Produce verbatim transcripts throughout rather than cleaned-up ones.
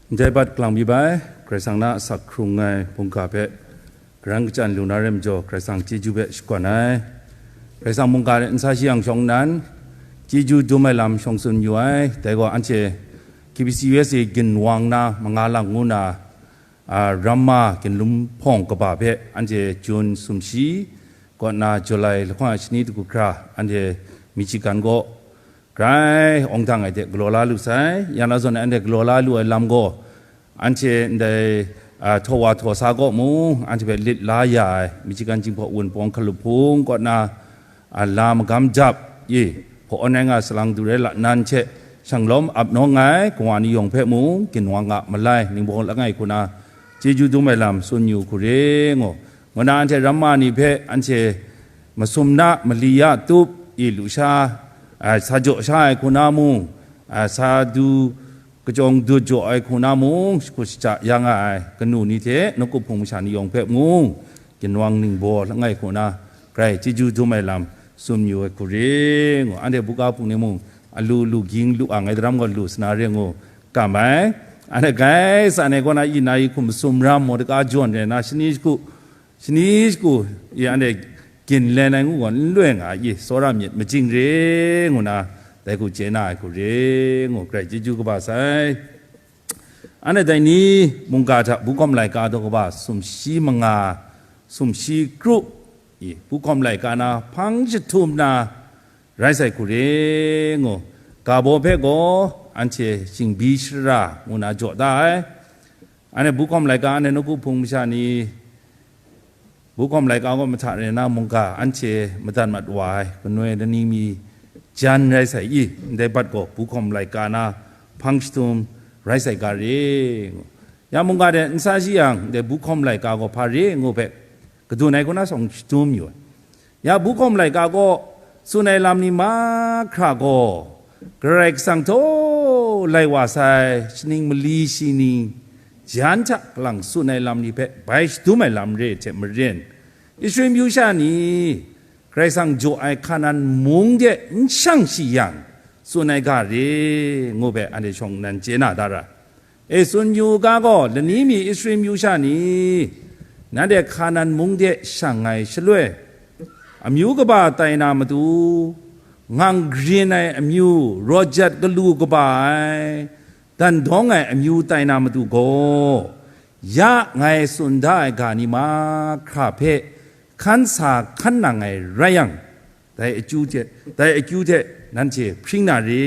Ndai bat kalang mi bai, Karai Kasang na asak hkrung ai mungga hpe karan kachyan lu na re majaw, Karai Kasang chyeju hpe shakawn ai. Karai Kasang mungga hte n sa shi yang shawng nnan, chyeju dum ai lam shawng tsun yu ai. Dai gaw anhte K B C U S A ginwang na manga lang ngu na, a, ramma ginlum hpawng kaba hpe anhte Jun sumshi kaw nna July lahkawng ai shani dagu hkra anhte Michigan kaw grai awng dang ai hte galaw la lu sai. Yang na zawn anhte galaw la lu ai lam gaw, anhte ndai, a, htaw wa htaw sa kaw mung, anhte hpe lit la ya ai, Michigan Jinghpaw Wunpawng Hkalup Hpung kaw nna, a, la magam jap i, hpaw awn ai nga salang du rai la nan hte, shanglawm ap nawng ai kawa ni yawng hpe mung, ginwang a malai, ningbaw langai hku na, chyeju dum ai lam tsun yu hku re, ngu. Ngu na anhte ramma ni hpe, anhte masum na, mali ya tup, i lu sha, a, sa jaw sha ai hku na mung, a, sa du kajawng dut jaw ai hku na mung, shakut shaja ya nga ai kanu ni hte, nawku hpung masha ni yawng hpe mung, ginwang ningbaw langai hku na, grai chyeju dum ai lam tsun yu ai hku re, ngu. Anhte buga hpung ni mung, alu lu ging lu ang ai daram gaw lu sa na re ngu, kam ai. Anhte grai san ai kaw na, i na i hkum masum ram, Mordeka jawn rai na, shani shagu, shani shagu, i anhte ginlen ai ngu gaw n loi nga i, tsawra myit majing re, ngu na, dai hku chye na ai hku re, ngu, grai chyeju kaba sai. Anhte dai ni mungga hta bukhawm laika daw kaba sumshi manga, sumshi kru, i, bukhawm laika na hpang jahtum na rai sai hku re, ngu, ga baw hpe gaw anhte shingbi shara ngu na jaw da ai. Anhte bukhawm laika, anhte nawku hpung masha ni, bukhawm laika gaw mahta rai na mungga anhte madat mat wa ai, ganoi lani mi jan rai sai i, ndai bat gaw bukhawm laika na hpang jahtum rai sai ga re, ngu. Ya mungga de n sa shi yang, ndai bukhawm laika gaw hpa re ngu hpe, kadun ai hku na shawng jahtum yu ai. Ya bukhawm laika gaw tsun ai lam ni mahkra gaw, Karai Kasang htaw lai wa sai shaning mali shi ni, jan hta kalang tsun ai lam ni hpe bai shadum ai lam re hte maren, Israel myu sha ni Karai Kasang jaw ai Hkanan mung de n shang shi yang, tsun ai ga re, ngu hpe anhte shawng nnan chye na da ra. E, tsun yu ga gaw, lani mi Israel myu sha ni, nanhte Hkanan mung de shang ai shaloi, amyu kaba tai na matu, ngang grin ai amyu, rawt jat galu kaba ai, dan dawng ai amyu tai na matu gaw, ya ngai tsun da ai ga ni mahkra hpe hkan sa hkan nang ai rai yang, dai akyu hte, dai akyu hte nanhte hpring na re,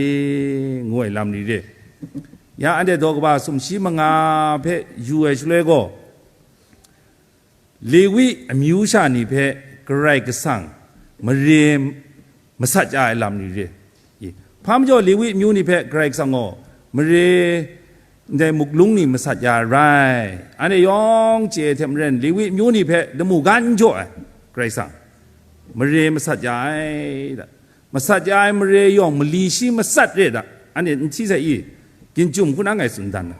ngu ai lam ni re. Ya anhte daw kaba sumshi manga hpe yu ai shaloi gaw, Lewi amyu sha ni hpe Karai Kasang mare masat ya ai lam ni re. I, hpa majaw Lewi amyu ni hpe Karai Kasang gaw mare ndai muklung ni masat ya ai rai. Anhte yawng chye ai hte maren, Lewi amyu ni hpe lamu ga n jaw ai, Karai Kasang mare masat ya ai da. Masat ya ai mare yawng mali shi matsat re da, anhte n hti sai i? Ginjum hku na ngai tsun dan ai.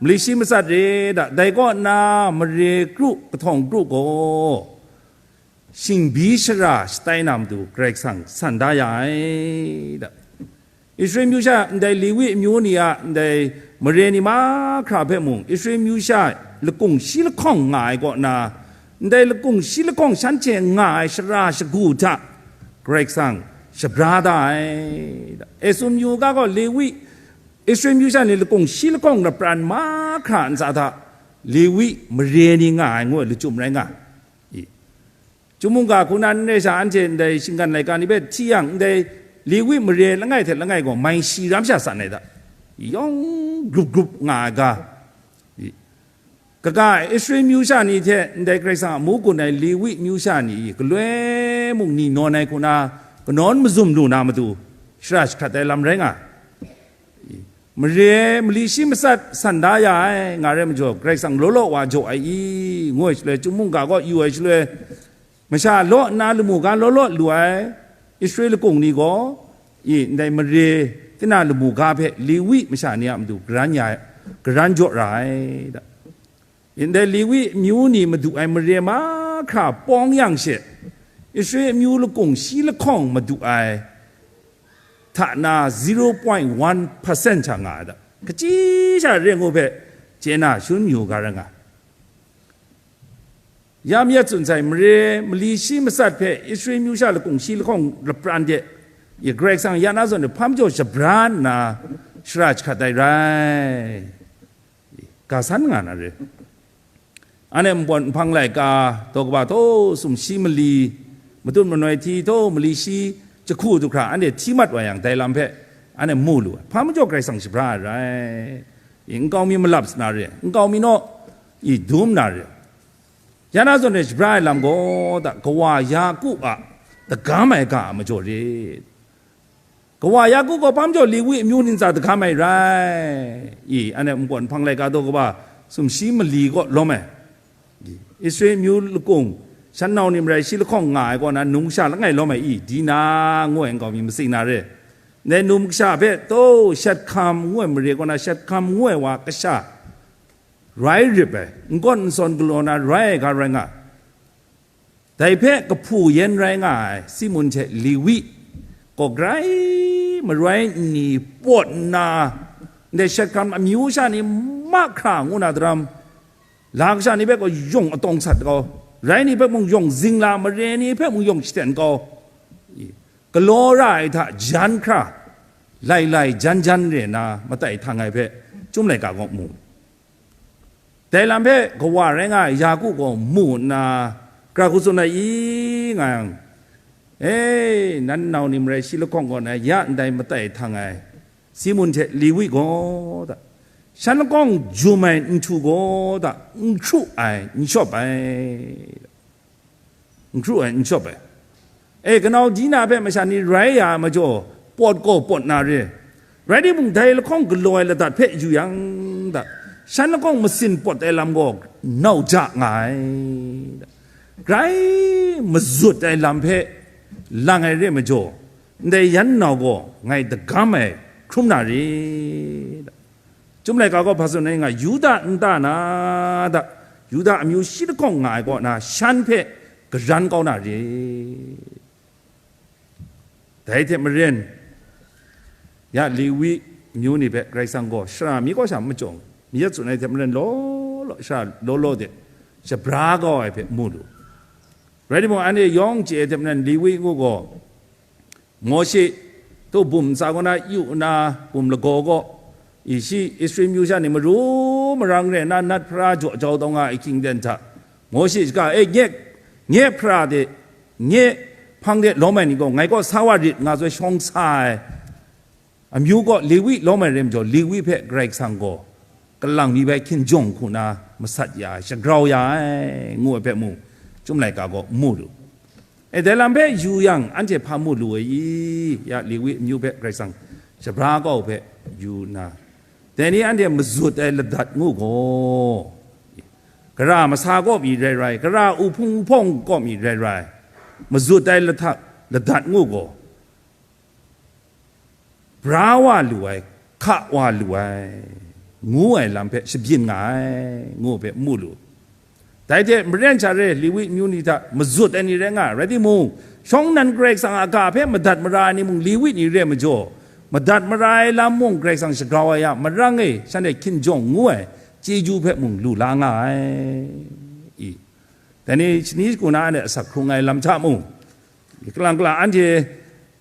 Mali shi matsat re da, dai kaw nna mare kru, kahtawng kru gaw, shingbi shara shatai na matu Karai Kasang san da ya ai da. Israel myu sha ndai Lewi amyu ni a ndai mare ni mahkra hpe mung, Israel myu sha lakung shi lahkawng nga ai kaw na, ndai lakung shi lahkawng shanhte nga ai shara shagu hta Karai Kasang shabra da ai. E, tsun yu ga gaw, Lewi, Israel myu sha ni lakung shi lahkawng lapran mahkra ntsa hta Lewi mare ni nga ai ngu ai lachyum rai nga ai. I, Chyum mungga hku na n re sha, anhte ndai shinggan laika ni hpe hti yang, ndai Lewi mare langai hte langai gaw mai shi ram sha san ai da. Yawng grup grup nga ai ga. Kaga Israel myu sha ni hte ndai Karai Kasang a mu gun ai Lewi myu sha ni galoi mung ni nawn ai hku na kanawn mazum lu na matu, shara jahkrat ai lam rai nga ai. Mare mali shi matsat san da ya ai, nga rai majaw, Karai Kasang law law wa jaw ai i, ngu ai shaloi, Chyum mungga kaw yu ai shaloi, masha law nna lamu ga law law lu ai Israel lakung ni gaw, i, ndai mare, tina lamu ga hpe Lewi masha ni a matu garan ya, garan jaw ra ai da. Ndai Lewi amyu ni madu ai mare mahkra pawng yang she, Israel amyu lakung shi lahkawng madu ai hta na zero point one percent hta nga ai da. Kaji sha re ngu hpe chye na shangun yu ga rai nga. Ya myit tsun sai, mare mali shi matsat hpe Israel myu sha lakung shi lahkawng lapran de, ya Karai Kasang ya na zawn de hpa majaw shabra nna shara jahkat ai rai. Ga san nga na re. Anhte npawt nhpang laika, daw kaba taw sumshi mali, matut manoi hti taw mali shi jahku du hkra anhte hti mat wa yang, dai lam hpe anhte mu lu ai. Hpa majaw Karai Kasang shabra ai rai. I, nkau mi malap sa na re, nkau mi naw i dum na re. Ya na zawn e shabra ai lam gaw, da, kawa Yaku a dagam ai ga a majaw re. Kawa Yaku gaw hpa majaw Lewi amyu ntsa dagam ai rai. I, anhte npawt nhpang laika daw kaba sumshi mali kaw lawm ai. I, Israel amyu lakung, shan nau ni marai shi lahkawng nga ai kaw na, num kasha langai lawm ai i, Dina ngu ai nkau mi matsing na re. Dai num kasha hpe taw Shat Hkam ngu ai mare kaw na, Shat Hkam ngu ai wa kasha rai rip ai, n-gawn n-sawn galaw na rai ai ga rai nga. Dai hpe kahpu yen rai nga ai Simun hte Lewi gaw grai maroi nni pawt nna, ndai Shat Hkam amyu sha ni mahkra ngu na daram, la kasha ni hpe gaw yawng atawng sat kau, rai ni hpe mung yawng zingla, mare ni hpe mung yawng shaten kau, galaw ra ai hta jan hkra, lai lai jan jan re nna matai htang ai hpe, Chyum laika gaw mu. Dai lam hpe kawa rai nga ai Yaku gaw mu nna, gara hku tsun ai i nga yang, E, nan nau ni marai shi lahkawng kaw na ya ndai matai htang ai Simun hte Lewi gaw, da, shan lahkawng jum ai nhtu gaw, da, n hkru ai, n shawp ai. N hkru ai, n shawp ai. E, kanau Dina hpe masha ni rai ya ai majaw, pawt gaw pawt na re. Rai timung, dai lahkawng galaw ai ladat hpe yu yang, da, shan lahkawng masin pawt ai lam gaw nau ja nga ai, da. Grai mazut ai lam hpe lang ai re majaw, ndai yan nau gaw ngai dagam ai hkrum na re, da. Chyum laika gaw hpa tsun ai nga, Yuda nta na da, Yuda amyu shi lahkawng nga ai kaw na, shan hpe garan kau na re. Dai hte maren, ya Lewi amyu ni hpe Karai Kasang gaw shara mi kaw sha machyawng, myit tsun ai hte maren law law, shara law law de shabra kau ai hpe mu lu. Rai timung, anhte yawng chye ai hte maren Lewi ngu gaw, Mawshe hta bum ntsa kaw na yu nna, bum lagaw gaw, i shi Israel myu sha ni maru marang re nna, nat hpara jaw jau taw nga ai ahkying ten hta, Mawshe shaga e, nye, nye hpara de, nye hpang de lawm ai ni gaw, ngai kaw sa wa rit, nga sai shawng sa ai. Amyu gaw Lewi lawm ai re majaw, Lewi hpe Karai Kasang gaw kalang mi bai hkinjawng hku na masat ya ai, shagrau ya ai, ngu ai hpe mung, Chyum laika gaw mu lu. E, dai lam hpe yu yang, anhte hpa mu lu ai i? Ya Lewi amyu hpe Karai Kasang shabra kau hpe yu nna, dai ni anhte mazut ai ladat ngu gaw, gara masa kaw mi rai rai, gara uhpung uhpawng kaw mi rai rai, mazut ai lahtak ladat ngu gaw, bra wa lu ai, hka wa lu ai, ngu ai lam hpe shabyin nga ai, ngu hpe mu lu. Dai hte maren sha re, Lewi amyu ni hta mazut ai ni rai nga ai, rai timung, shawng nnan Karai Kasang a ga hpe madat mara ai ni mung Lewi ni re majaw, madat mara ai lam mung Karai Kasang shagrau ai a marang e shanhte hkinjawng ngu ai chyeju hpe mung lu la nga ai. I, dai ni shani shagu na anhte asak hkrung ai lam hta mung, kalang kalang anhte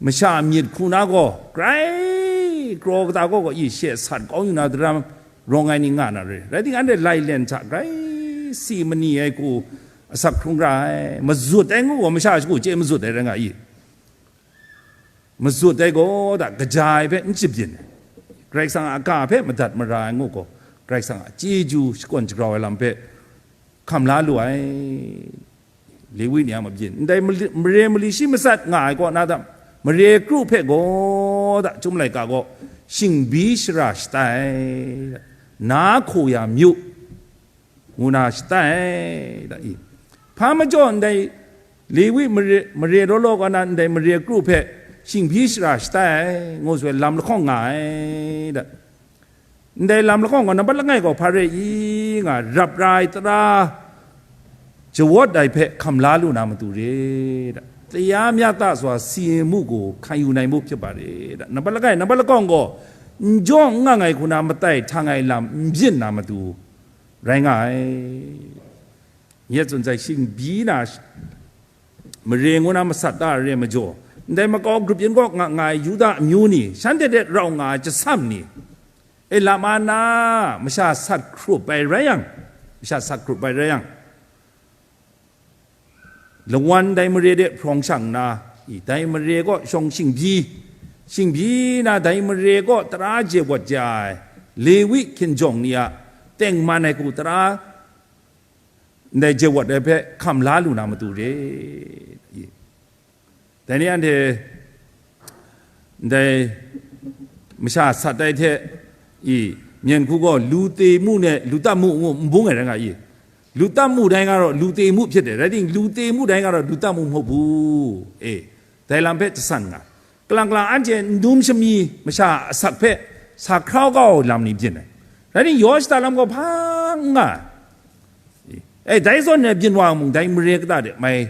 masha myit hku na gaw, grai kraw kata gaw, gaw i she sat kau yu na daram rawng ai ni nga na re. Rai timung, anhte lai len hta grai si mani ai hku asak hkrung ra ai, mazut ai ngu gaw, masha shagu chye mazut ai rai nga i? Mazut ai gaw, da, kaja ai hpe n shabyin ai, Karai Kasang a ga hpe madat mara ai ngu gaw, Karai Kasang a chyeju shakawn shagrau ai lam hpe hkam la lu ai. Lewi ni a mabyin, ndai mali-, mare mali shi matsat nga ai kaw na da, mare kru hpe gaw da, Chyum laika gaw, shingbi shara shatai ai, na hku ya myu, ngu na shatai ai da i? Hpa majaw ndai Lewi mare, mare law law kaw na ndai mare kru hpe shingbi shara shatai ai, ngu sai lam lahkawng nga ai da. Ndai lam lahkawng gaw, nampat langai gaw hpa re i nga, rap ra ai tara jawawt ai hpe hkam la lu na matu re da, တရားမျှတစွာ စီရင်မှုကို ခံယူနိုင်ဖို့ ဖြစ်ပါတယ် da. Nampat langai, nampat lahkawng gaw, n jaw n ngang ai hku na matai htang ai lam n byin na matu rai nga ai. Yet tsun sai, shingbyi na mare ngu na masat da ai re majaw, ndai makau grup yin kaw nga nga ai Yuda amyu ni, shanhte hte rau nga ai jasam ni, e, lam a na masha sat hkrup ai rai yang, masha sat hkrup ai rai yang, lawan dai mare de hprawng shang nna, i, dai mare kaw shawng shingbyi, shingbyi na dai mare kaw tara je wat ja ai Lewi hkinjawng ni a tengman ai hku tara ndai je wat ai hpe hkam la lu na matu re. I, dai ni anhte ndai masha sat ai hte, i, myen hku gaw lu te mu ne lu tam mu ngu n bung ai rai nga i. Lu tam mu dai nga raw lu te mu hpyit ai, rai ting, lu te mu dai nga raw lu tam mu maw bu? E, dai lam hpe jasan nga. Kalang kalang anhte n dum shami masha asak hpe sa hkrau kau ai lam ni byin ai. Rai ting, yaw shada lam gaw hpa n nga ai. E, dai zawn e byin wa mung, dai mare kata de mai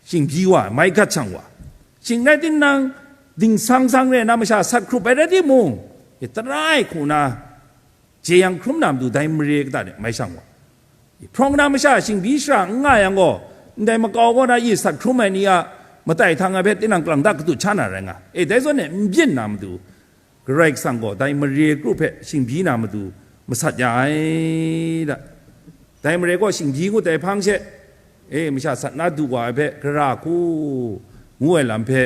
shingbyi wa, mai gat shang wa. Shing rai tinang, dingsang sang re na masha sat hkrup ai rai timung, e, tara ai hku na jeyang hkrum na matu dai mare kata de mai shang wa. Hprawng na masha shingbyi shara n nga yang gaw, ndai makau kaw na i sat hkrum ai ni a matai htang ai hpe tinang kalang da katut sha na rai nga. E, dai zawn e n byin na matu, Karai Kasang gaw dai mare kru hpe shingbyi na matu masat ya ai da. Dai mare kaw shingbyi ngut ai hpang she, e, masha sat na du wa ai hpe gara hku ngu ai lam hpe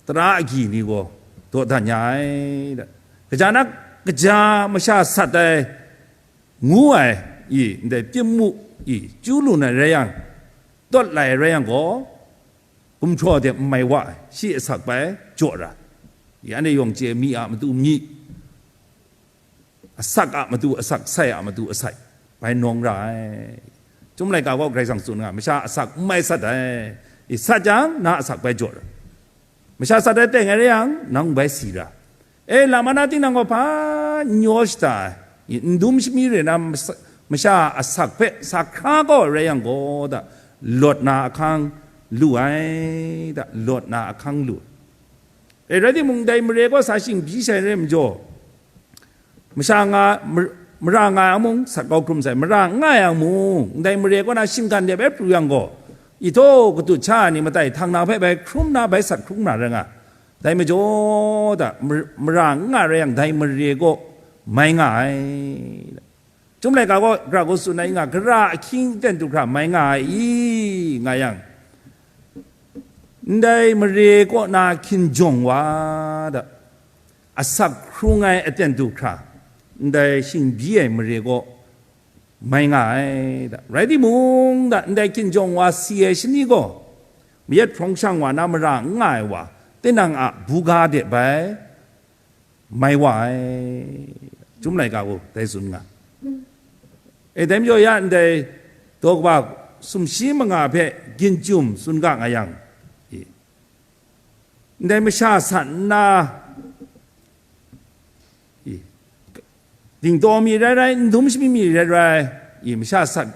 tara agyi ni gaw dawdan ya ai da. Kaja na, kaja masha sat ai ngu ai i ndai pyim mu i chyu lu na rai yang, tawt lai rai yang gaw, gumhpraw de n mai wa ai, shi asak bai jaw ra. I, anhte yawng chye mi a matu mi, asak a matu asak, sai a matu asai, bai nawng ra ai. Chyum laika gaw Karai Kasang tsun nga, masha asak n mai sat ai. I, sat jang, na asak bai jaw ra. Masha sat ai teng ai rai yang, nang bai si ra. E, lam a na tinang gaw hpa n yaw shada ai, i, n dum shami re na mas-, masha asak hpe sa hkra kau ai rai yang gaw da, lawt na ahkang lu ai da, lawt na ahkang lu ai. E, rai timung, dai mare kaw sa shingbyi shai rai majaw, masha nga, mar-, mara nga ai mung sat kau hkrum sai, mara n nga yang mung, ndai mare kaw na shinggan de bai pru yang gaw, i htaw katut sha ai ni matai htang na hpe bai hkrum na, bai sat hkrum na rai nga. Dai majaw da, mar-, mara n nga rai yang, dai mare kaw mai nga ai. Chyum laika gaw, gara gaw tsun ai nga, gara ahkying aten du hkra mai nga ai i, nga yang, ndai mare kaw na hkinjawng wa da, asak hkrung ai aten du hkra, ndai shingbyi ai mare kaw mai nga ai da. Rai timung da, ndai hkinjawng wa si ai shani gaw, mayat hprawng shang wa na mara n nga ai wa, tinang a buga de bai mai wa ai. Chyum laika gaw dai tsun nga. E, dai majaw ya ndai daw kaba sumshi manga hpe ginjum tsun ga nga yang, e, ndai masha san nna, i, dingtaw mi rai rai, n dum shami mi rai rai, i, masha sat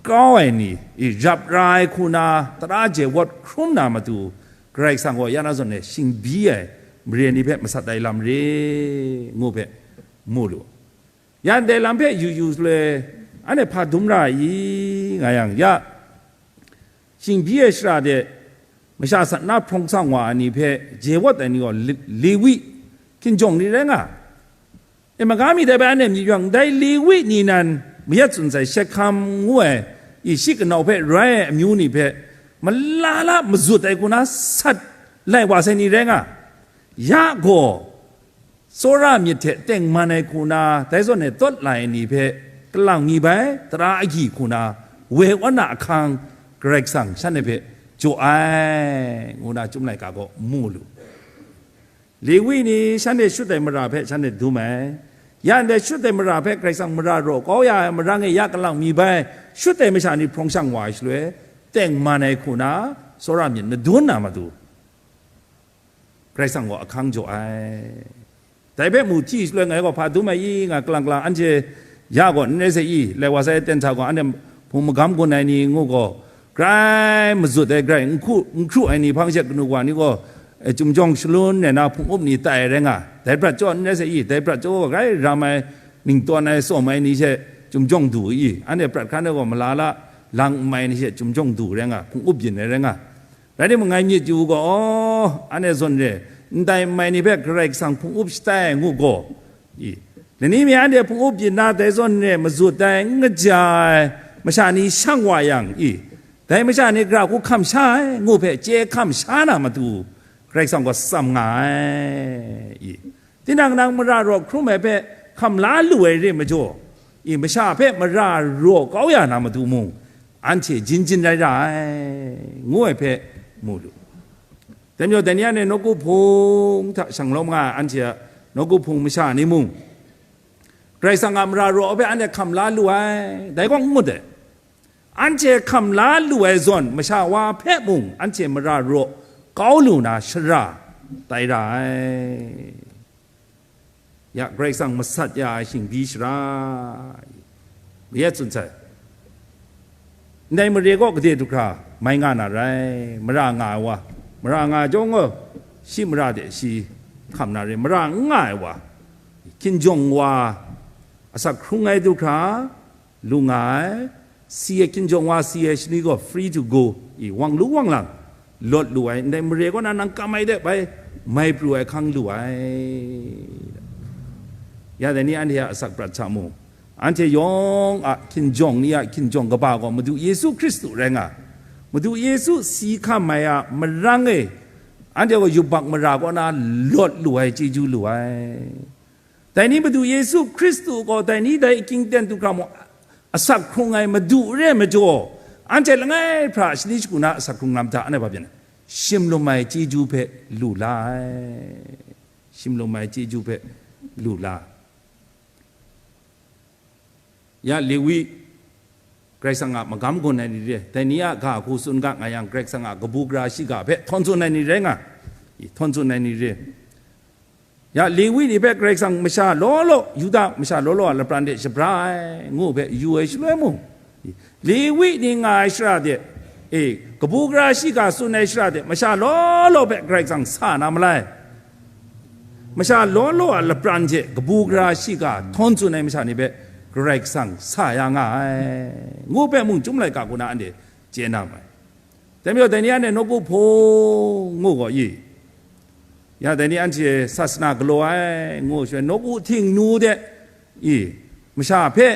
kau ai ni, i, rap ra ai hku na, tara je wat hkrum na matu, Karai Kasang gaw ya na zawn e shingbyi ai mare ni hpe masat ai lam re, ngu hpe mu lu. Ya ndai lam hpe yu yu le, anhte hpa dum ra i, nga yang, ya, shingbyi ai shara de masha sat na hprawng sang wa ai ni hpe je wat ai ni gaw Le-, Lewi hkinjawng ni rai nga. E, maga mi dai bai anhte myit yawng, dai Lewi ni nan mayat tsun sai Shehkam ngu ai i shi kanau hpe rai ai amyu ni hpe malala mazut ai hku na sat lai wa sai ni rai nga. Ya gaw, tsawra myit hte tengman ai hku na, dai zawn e tawt lai ai ni hpe kalang mi bai, tara agyi hku na, woi wan na ahkang Karai Kasang shanhte hpe jaw ai, ngu na Chyum laika gaw mu lu. Lewi ni shanhte shut ai mara hpe shanhte dum ai. Ya ndai shut ai mara hpe Karai Kasang mara raw kau ya ai marang e ya kalang mi bai, shut ai masha ni hprawng shang wa ai shaloi, tengman ai hku na, tsawra myit madun na matu, Karai Kasang gaw ahkang jaw ai. Dai hpe mu hti shaloi ngai gaw hpa dum ai i, nga kalang kalang anhte ya gaw n rai sai i, lai wa sai aten hta gaw anhte hpung magam gun ai ni ngu gaw, grai mazut ai, grai n hku, n hkru ai ni hpang she kanu wa ni gaw, e, chyum jawng shalun ai na hpung up ni tai rai nga, dai prat jaw n rai sai i, dai prat jaw grai ram ai, ning tawn ai, sawm ai ni she chyum jawng du i, anhte prat hkan ai gaw mala la, lang n mai ni she chyum jawng du rai nga, hpung up byin ai rai nga. Rai timung, ngai myit yu u gaw, aw, anhte zawn re, ndai n mai ni hpe Karai Kasang hpung up shatai ai ngu gaw, i, lani mi anhte hpung up byin na dai zawn re mazut ai, n kaja ai masha ni shang wa yang, i, dai masha ni gara hku hkam sha ai ngu hpe chye hkam sha na matu, Karai Kasang gaw tsam nga ai, i. Tinang nang mara raw hkrum ai hpe hkam la lu ai re majaw, i, masha hpe mara raw kau ya na matu mung, anhte jin jin rai ra ai, ngu ai hpe mu lu. Dai majaw, dai ni anhte nawku hpung hta shanglawm nga ai anhte a nawku hpung masha ni mung, Karai Kasang a mara raw hpe anhte hkam la lu ai, dai gaw n ngut ai. Anhte hkam la lu ai zawn, masha wa hpe mung anhte mara raw kau lu na shara tai ra ai. Ya, Karai Kasang masat ya ai shingbi shara, mayat tsun sai. Ndai mare gaw gade du hkra mai nga na rai, mara nga ai wa, mara nga ai jawng gaw, shi mara de shi hkam na rai, mara n nga ai wa, hkinjawng wa, asak hkrung ai du hkra, lu nga ai, si ai hkinjawng wa si ai shani gaw free to go, i, wang lu wang lang, lawt lu ai, ndai mare kaw na nang kam ai de bai mai pru ai hkang lu ai. Ya dai ni anhte a asak prat hta mung, anhte yawng a hkinjawng ni a hkinjawng kaba gaw Madu Yesu Hkristu rai nga, Madu Yesu si hkam ai a marang e, anhte gaw yubak mara kaw na lawt lu ai chyeju lu ai. Dai ni Madu Yesu Hkristu gaw dai ni dai akingten du hkra mung asak hkrung ai Madu re ai majaw, anhte langai hpra shani shagu na asak hkrung lam hta anhte hpa byin ai, shim lum ai chyeju hpe lu la ai, shim lum ai chyeju hpe lu la. Ya Lewi, Karai Kasang a magam gawn ai ni re, dai ni a ga hku tsun ga nga yang, Karai Kasang a kabu gara shiga hpe htawn tsun ai ni rai nga, i, htawn tsun ai ni re. Ya Lewi ni hpe Karai Kasang masha law law, Yuda masha law law a lapran de shabra ai, ngu hpe yu ai shaloi mung, Lewi ni nga ai shara de, e, kabu gara shiga tsun ai shara de, masha law law hpe Karai Kasang sa na malai. Masha law law a lapran hte kabu gara shiga htawn tsun ai masha ni hpe Karai Kasang sa ya nga ai, ngu hpe mung Chyum laika hku na anhte chye na mai. Dai majaw, dai ni anhte nawku hpung ngu gaw i, ya, dai ni anhte sasana galaw ai ngu shaloi, nawku htingnu de i, masha hpe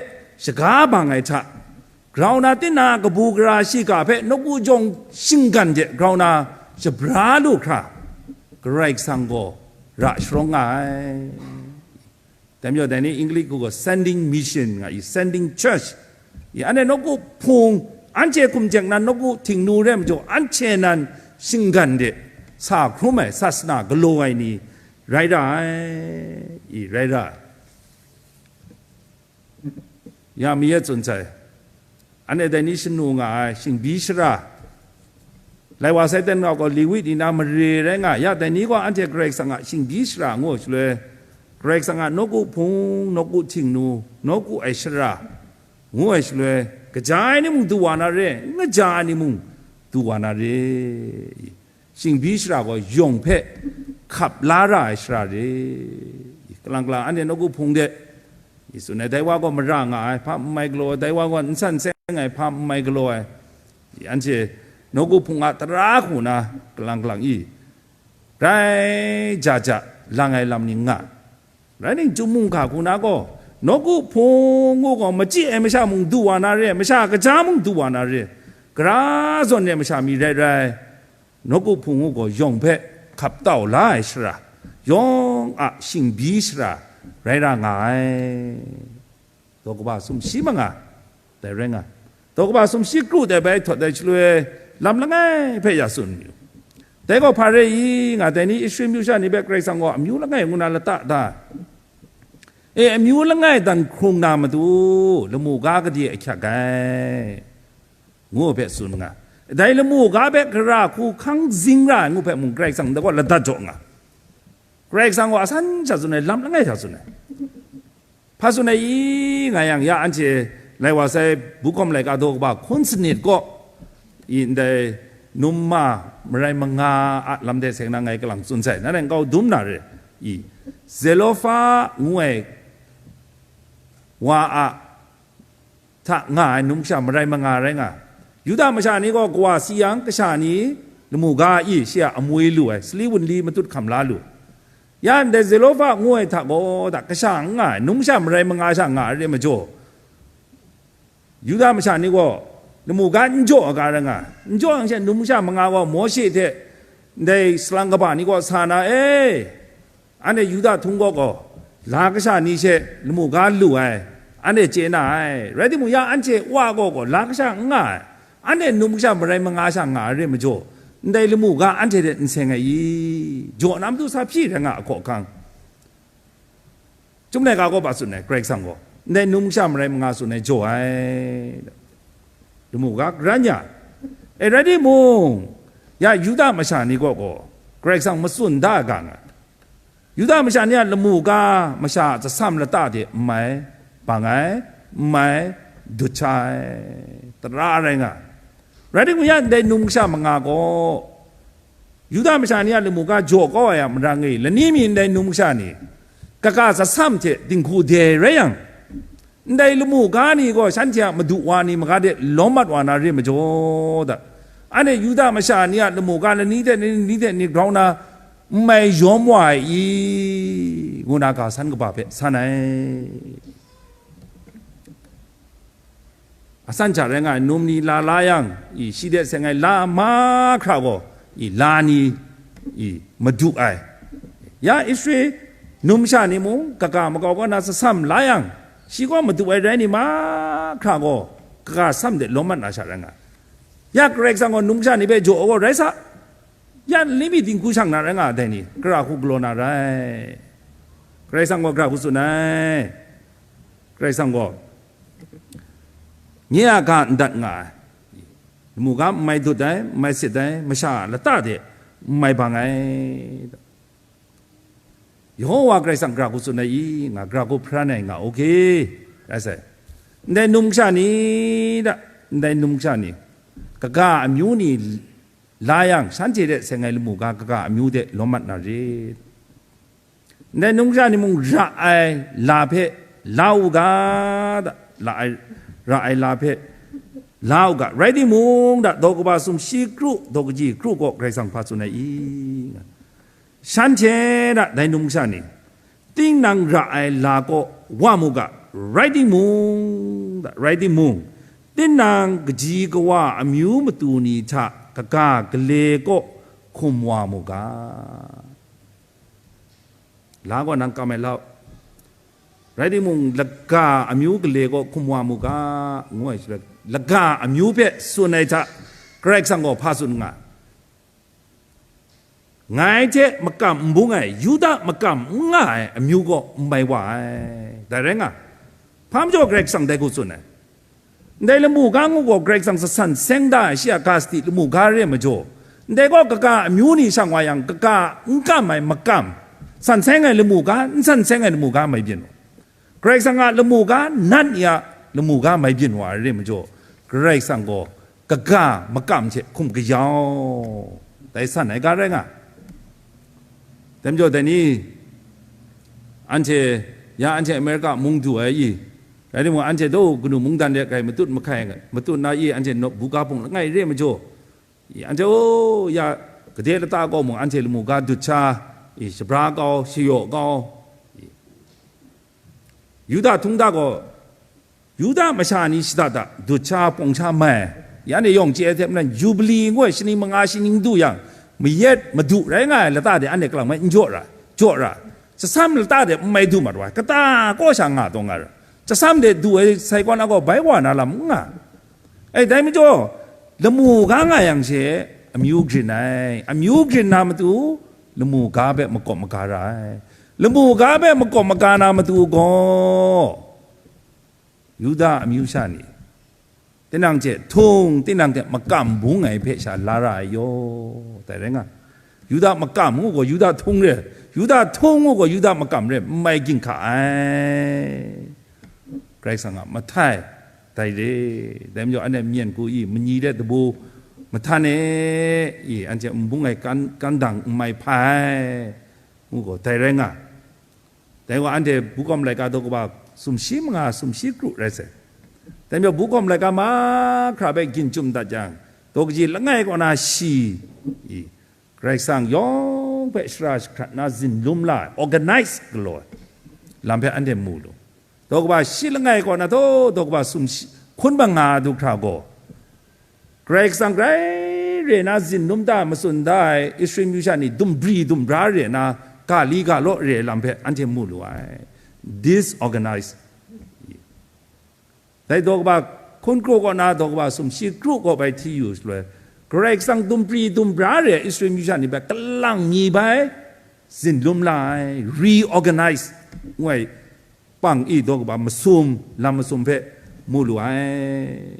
shaga bang ai hta, grau na, tinang a kabu gara shiga hpe nawku jawng shinggan de grau na shabra lu hkra, Karai Kasang gaw ra sharawng nga ai. Dai majaw, dai ni English hku gaw sending mission nga i, sending church. I, anhte nawku hpung, anhte hkum jek nan nawku htingnu re ai majaw, anhte nan shinggan de sa hkrum ai, sasana galaw ai ni rai ra ai, i, rai ra ai. Ya, mayat tsun sai. Anhte dai ni shanu nga ai shingbi shara, lai wa sai ten rau gaw Lewi ni na mare rai nga, ya, dai ni gaw anhte Karai Kasang a shingbi shara ngu ai shaloi, Karai Kasang a nawku hpung, nawku htingnu, nawku ai shara ngu ai shaloi, kaja ai ni mung du wa na re, n kaja ai ni mung du wa na re. Shingbi shara gaw yawng hpe hkap la ra ai shara re. Kalang kalang anhte nawku hpung de, i, tsun ai, dai wa gaw mara nga ai, hpa n mai galaw ai, dai wa gaw n san seng ai, hpa n mai galaw ai, i, anhte nawku hpung a tara hku na kalang kalang i, grai ja ja lang ai lam ni nga. Rai ning, Chyum mungga hku na gaw, nawku hpung ngu gaw, machyi ai masha mung du wa na re, masha kaja mung du wa na re, gara zawn re masha mi rai rai, nawku hpung ngu gaw yawng hpe hkap tau la ai shara, yawng a shingbi shara rai ra nga ai. Daw kaba sumshi manga dai rai nga, daw kaba sumshi kru dai bai htawt ai shaloi lam langai hpe ya tsun yu. Dai gaw hpa rai i, nga dai ni Israel myu sha ni hpe Karai Kasang gaw amyu langai ngu na lata da? E, amyu langai dan hkrung na matu, lamu ga gade ahkyak ai, ngu hpe tsun nga. Dai lamu ga hpe gara hku hkang zing ra ai ngu hpe mung Karai Kasang dai gaw ladat jaw nga. Karai Kasang gaw asan sha tsun ai, lam langai sha tsun ai. Hpa tsun ai i nga yang, ya anhte lai wa sai, Bukawm laika daw kaba hkun sanit kaw, i ndai Num ma marai manga a lam de seng na ngai kalang tsun sai, na rai nkau dum na re i, Zelofa ngu ai wa a hta nga ai numsha marai manga rai nga. Yuda masha ni gaw kawa si yang, kasha ni lamu ga i shi a amwi lu ai, sali wunli matut hkam la lu. Ya ndai Zelofa ngu ai hta gaw, da kasha n nga ai, numsha marai manga sha nga ai re majaw, Yuda masha ni gaw lamu ga n jaw ai ga rai nga, n jaw yang she numsha manga gaw Mawshe hte ndai salang kaba ni gaw sa na, e, anhte Yuda htung gaw gaw, la kasha ni she lamu ga lu ai, anhte chye na ai. Rai timung, ya anhte wa gaw gaw la kasha n nga ai, anhte num kasha marai manga sha nga ai re majaw, ndai lamu ga anhte hte n seng ai i? Jaw na matu sa hpyi rai nga ai hkaw ahkang. Chyum laika gaw hpa tsun ai, Karai Kasang gaw ndai num kasha marai manga tsun ai jaw ai, lamu ga karan ya. E, rai timung, ya Yuda masha ni gaw gaw Karai Kasang matsun da ai ga nga. Yuda masha ni a lamu ga masha a tsasam lata de n mai bang ai, n mai dut sha ai, tara rai nga. Rai timung, ya ndai num kasha manga gaw Yuda masha ni a lamu ga jaw kau ai a marang e, lani mi ndai num kasha ni kaga tsasam hte dinghku de rai yang, ndai lamu ga ni gaw shanhte a madu wa ni maga de lawm mat wa na re majaw, da, anhte Yuda masha ni a lamu ga lani hte ni, lani hte ni grau na n mai yawm wa ai i? Ngu na ga san kaba hpe san ai. Asan hta rai nga ai num ni la la yang, i, shi de seng ai la mahkra gaw, i, la ni, i, madu ai. Ya Israel num sha ni mung kaga makau kaw na tsasam la yang, shi gaw madu ai rai ni mahkra gaw, kaga tsasam de lawm mat na sha rai nga ai. Ya Karai Kasang gaw num sha ni hpe jaw ai gaw rai sa, ya lani mi dinghku shang na rai nga ai dai ni, gara hku galaw na rai. Karai Kasang gaw gara hku tsun ai. Karai Kasang gaw nye a ga n dat nga ai, lamu ga n mai dut ai, n mai sit ai, masha a lata de n mai bang ai. Yehowa Karai Kasang gara hku tsun ai i? Nga gara hku hparan ai nga, oke, rai sai. Ndai num sha ni, da, ndai num sha ni, kaga amyu ni la yang, shanhte de seng ai lamu ga kaga amyu de lawm mat na rit? Ndai num sha ni mung ra ai la hpe la u ga, da, la ai, ra ai la hpe la u ga, rai timung, da, daw kaba sumshi kru, daw kaji kru gaw Karai Kasang hpa tsun ai i? Shanhte, da, dai num sha ni, tinang ra ai la kaw wa mu ga, rai timung, da, rai timung, tinang kaji kawa amyu matu ni hta kaga gale kaw hkum wa mu ga. La gaw nang kam ai lau. Rai timung, laga amyu gale gaw hkum wa mu ga, ngu ai shaloi, laga amyu hpe tsun ai hta, Karai Kasang gaw hpa tsun nga? Ngai hte makam n bung ai, Yuda makam n nga ai amyu gaw n mai wa ai. Dai rai nga, hpa majaw Karai Kasang dai hku tsun ai. Ndai lamu ga ngu gaw Karai Kasang sa san seng da ai, shi a ga sadi lamu ga re ai majaw, ndai gaw kaga amyu ni shang wa yang, kaga n kam ai makam, san seng ai lamu ga, n san seng ai lamu ga mai byin u. Karai Kasang a lamu ga, nat ni a lamu ga mai byin wa ai re ai majaw, Karai Kasang gaw kaga makam hte hkum kayau, dai san ai ga rai nga. Dai majaw, dai ni, anhte, ya anhte Amerika mung du ai i, rai timung, anhte daw kanu mungdan de grai matut mahkai, matut na i, anhte nawp buga hpung langai re ai majaw, i, anhte, o, ya, gade lata gaw mung anhte lamu ga dut sha, i, shabra kau, shayaw kau, i, Yuda htung hta gaw, Yuda masha ni shada da dut sha, pawng sha mai, ya anhte yawng chye ai hte maren, Yubili ngu ai shaning manga shaning du yang, mayat madu rai nga ai lata de anhte kalang mai n jaw ra, jaw ra, tsasam lata de n mai du mat wa ai, kata kaw sha nga taw nga ra, tsasam de du ai sai kaw na gaw bai wa na lam n nga. E, dai majaw, lamu ga nga yang she, amyu grin ai, amyu grin na matu, lamu ga hpe makawp maga ra ai, lamu ga hpe makawp maga na matu gaw, Yuda amyu sha ni, tinang hte htung, tinang hte makam bung ai hpe sha la ra ai yaw, dai rai nga. Yuda makam ngu gaw Yuda htung re, Yuda htung ngu gaw Yuda makam re, n mai ginhka ai. Karai Kasang a mahtai dai re. Dai majaw, anhte myen ku i, manyi de dabu, Mahtan e, i, anhte nbung ai kan, kan dang n mai hpa ai, ngu gaw, dai rai nga. Dai gaw, anhte bu kawm laika daw kaba sumshi manga, sumshi kru rai sai. Dai majaw, bu kawm laika mahkra hpe gyin chyum dat jang, daw kaji langai kaw na shi, i, Karai Kasang yawng hpe shara jahkrat na zinlum la ai, organize galaw ai lam hpe anhte mu lu. Daw kaba shi langai kaw na taw, daw kaba sumshi hkun manga du hkra gaw, Karai Kasang grai re na zinlum da matsun da ai Israel myu sha ni dumbri dumbra re na, ga li ga law re ai lam hpe anhte mu lu ai. Disorganized. Dai daw kaba hkun kru kaw na daw kaba sumshi kru kaw bai hti yu shaloi, Karai Kasang dumbri dumbra re ai Israel myu sha ni hpe kalang mi bai zinlum la ai, reorganize ngu ai pang i daw kaba masum, lam masum hpe mu lu ai.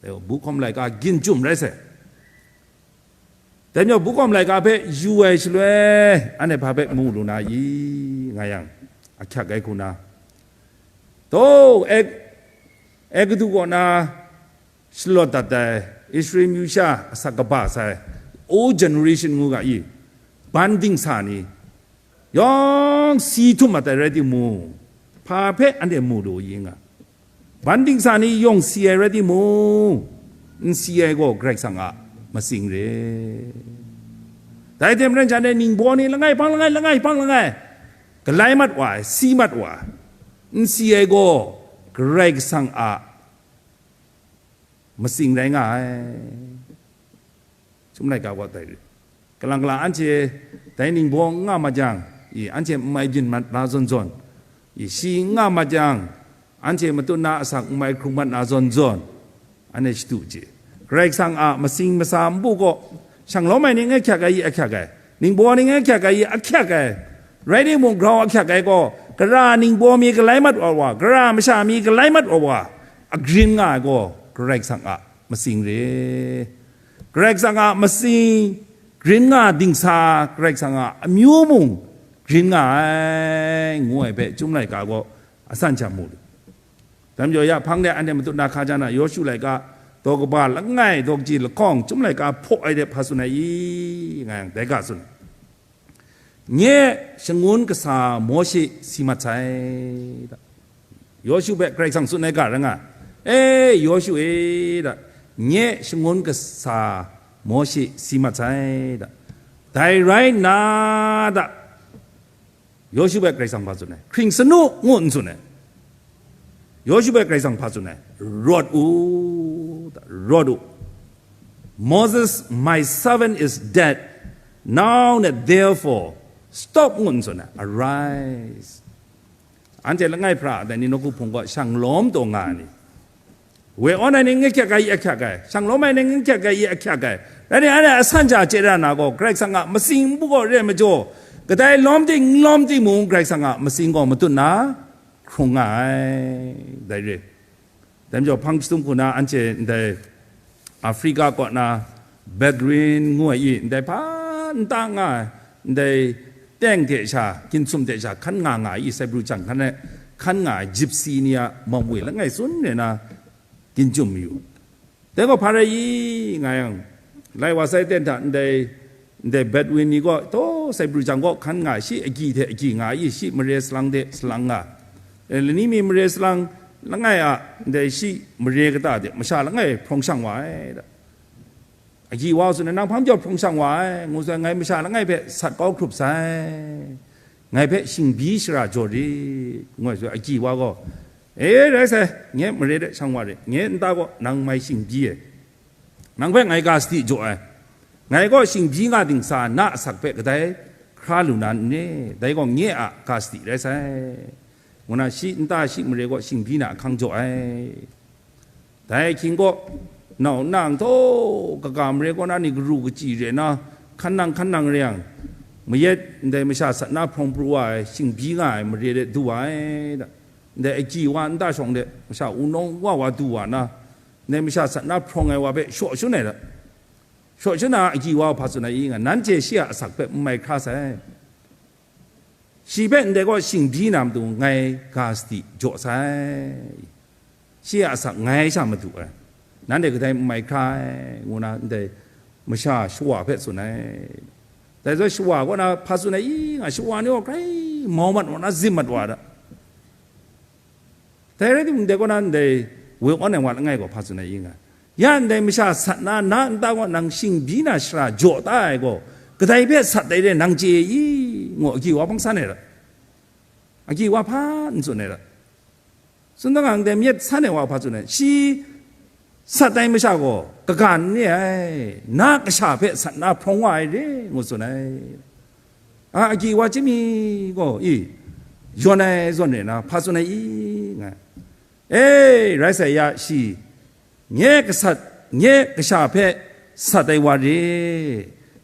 Dai gaw, bu hkawm laika gyin chyum rai sai. Dai majaw, bu hkawm laika hpe yu ai shaloi, anhte hpa hpe mu lu na i, nga yang, ahkyak ai hku na. Taw, Eg-, Egiptu kaw na shalawt dat ai Israel myu sha asak kaba sai, old generation ngu ga i, ban dingsa ni, yawng si htum mat ai rai timung, hpa hpe anhte mu lu i nga. Ban dingsa ni yawng si ai rai timung, n si ai gaw Karai Kasang a masing re. Dai hte maren shanhte ningbaw ni langai hpang langai, langai hpang langai, galai mat wa ai, si mat wa ai, n si ai gaw Karai Kasang a masing rai nga ai. Chyum laika gaw dai re. Kalang kalang anhte dai ningbaw n nga mat jang, i, anhte n mai byin mat na zawn zawn, i, shi n nga mat jang, anhte matut na asak n mai hkrung mat na zawn zawn, anhte shadu chye. Karai Kasang a masing masa npu kaw, shanglawm ai ning ahkyak ai i ahkyak ai, ningbaw ning ahkyak ai i ahkyak ai, rai timung, grau ahkyak ai gaw, gara ningbaw mi galai mat wa wa, gara masha mi galai mat wa wa, agrin nga ai gaw, Karai Kasang a masing re. Karai Kasang a masing grin nga dingsa, Karai Kasang a amyu mung grin nga ai, ngu ai hpe Chyum laika gaw asan sha mu lu. Dai majaw, ya hpang de anhte matut na hka ja na, Yawshu laika daw kaba langai, daw kaji lahkawng, Chyum laika hpaw ai de hpa tsun ai i, nga yang, dai ga tsun ai. Nye shangun kasa Mawshe si mat sai, da. Yawshu hpe Karai Kasang tsun ai ga rai nga, "E, Yawshu e," da, "nye shangun kasa Mawshe si mat sai," da. Dai rai nna, da, Yawshu hpe Karai Kasang hpa tsun ai? "Hkring sanu," ngu n tsun ai. Yawshu hpe Karai Kasang hpa tsun ai? "Rawt u," da, "rawt u. Moses, my servant, is dead. Now that therefore, stop," ngu n tsun ai? "Arise." Anhte langai hpra dai ni nawku hpung gaw shang lawm taw nga ai ni? Woi awn ai ning ahkyak ai i ahkyak ai, shang lawm ai ning ahkyak ai i ahkyak ai. Rai nna, anhte asan sha chye ra na gaw, Karai Kasang a masing npu gaw re ai majaw, kadai lawm ting n lawm timung, Karai Kasang a masing gaw matut na hkrung nga ai, dai re. Dai majaw, hpang chyahtum hku na anhte ndai Afrika kaw na Bedouin ngu ai i, ndai hpa nta nga ai, ndai teng hte sha, ginsum hte sha hkan nga nga ai i, Saipru jang hkan e hkan nga ai Gypsy ni a mawng we langai tsun re na, gyin chyum mayu. Dai gaw hpa rai i, nga yang, lai wa sai ten hta ndai, ndai Bedouin ni gaw, taw, Saipru jang gaw hkan nga ai, shi agyi hte agyi nga ai, shi mare salang hte salang nga ai. E, lani mi mare salang langai a, ndai shi mare kata hte masha langai hprawng shang wa ai, da. Agyi wa tsun ai, "Nang hpang majaw hprawng shang wa ai," ngu sai, "Ngai masha langai hpe sat kau hkrup sai, ngai hpe shingbyi shara jaw rit," ngu ai shaloi, agyi wa gaw, "E, rai sai, nye mare de shang wa rit, nye nta gaw nang mai shingbyi ai, nang hpe ngai ga sadi jaw ai, ngai gaw shingbyi nga dingsa na asak hpe kadai hkra lu na n re? Dai gaw nye a ga sadi rai sai," ngu na, shi nta shi mare gaw shingbyi na ahkang jaw ai. Dai ahkying gaw, nau nna nhtawm, kaga mare kaw na ni garu kachyi re na, hkan nang hkan nang re yang, mayat ndai masha sat na hprawng pru wa ai, shingbyi nga ai mare de du wa ai, da. Ndai agyi wa nta shawng de, masha wunawng wa wa du wa na, ndai masha sat na hprawng ai wa hpe shaw shun ai da. Shaw shun na agyi wa hpa tsun ai i nga, nanhte shi a asak hpe n mai hkra sai. Shi hpe ndai gaw shingbyi na matu ngai ga sadi jaw sai. Shi a asak ngai sha madu ai. Nanhte kadai n mai hkra ai, ngu na ndai masha shawa hpe tsun ai. Dai zawn shawa kaw na hpa tsun ai i nga, shawa ni gaw grai mau mat wa na, zim mat wa da. Dai rai timung, dai kaw na ndai woi awn ai wa langai gaw hpa tsun ai i nga, ya ndai masha sat na, na nta gaw nang shingbyi na shara jaw ta ai gaw, kadai hpe sat ai re nang chye i? Ngu, agyi wa hpang san ai ra. Agyi wa hpa n tsun ai ra. Tsun dang ang dai myit san ai wa hpa tsun ai, shi sat ai masha gaw kaga n re ai, na kasha hpe sat na hprawng wa ai re, ngu tsun ai. A, agyi wa chyami gaw i, yawn ai zawn re na hpa tsun ai i? Nga, e, rai sai ya, shi nye kasat, nye kasha hpe sat ai wa re,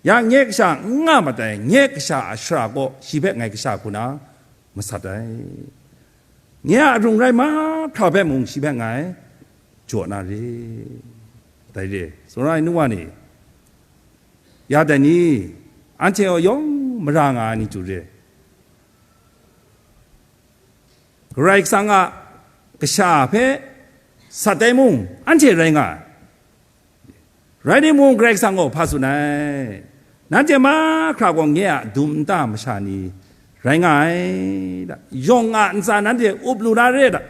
ya nye kasha n nga mat ai, nye kasha a shara gaw shi hpe ngai kasha hku na masat ai. Nye a arung rai mahkra hpe mung shi hpe ngai jaw na re. Dai re, tsun ra ai nu wa ni, ya dai ni, anhte yawng mara nga ai ni chyu re. Karai Kasang a kasha hpe sat ai mung anhte rai nga ai. Rai timung, Karai Kasang gaw hpa tsun ai, nanhte mahkra gaw nye a dum nta masha ni rai nga ai da. Yawng a ntsa nanhte up lu na re da.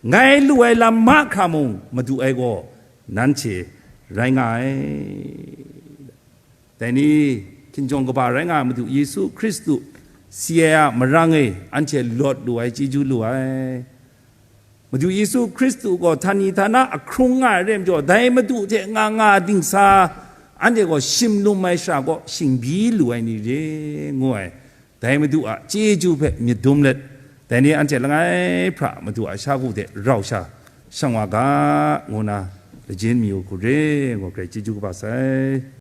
Ngai lu ai lam mahkra mung madu ai gaw nanhte rai nga ai. Dai ni, hkinjawng kaba rai nga ai Madu Yesu Hkristu si ai a marang e anhte lawt lu ai, chyeju lu ai. Madu Yesu Hkristu gaw htani htana ahkrung nga ai re majaw, dai Madu hte nga nga dingsa, anhte gaw shim lum ai shara gaw shingbyi lu ai ni re, ngu ai. Dai Madu a chyeju hpe myit dum let, dai ni anhte langai hpra Madu a shagu hte rau sha shang wa ga, ngu na lajin mayu hku re, ngu grai chyeju kaba sai.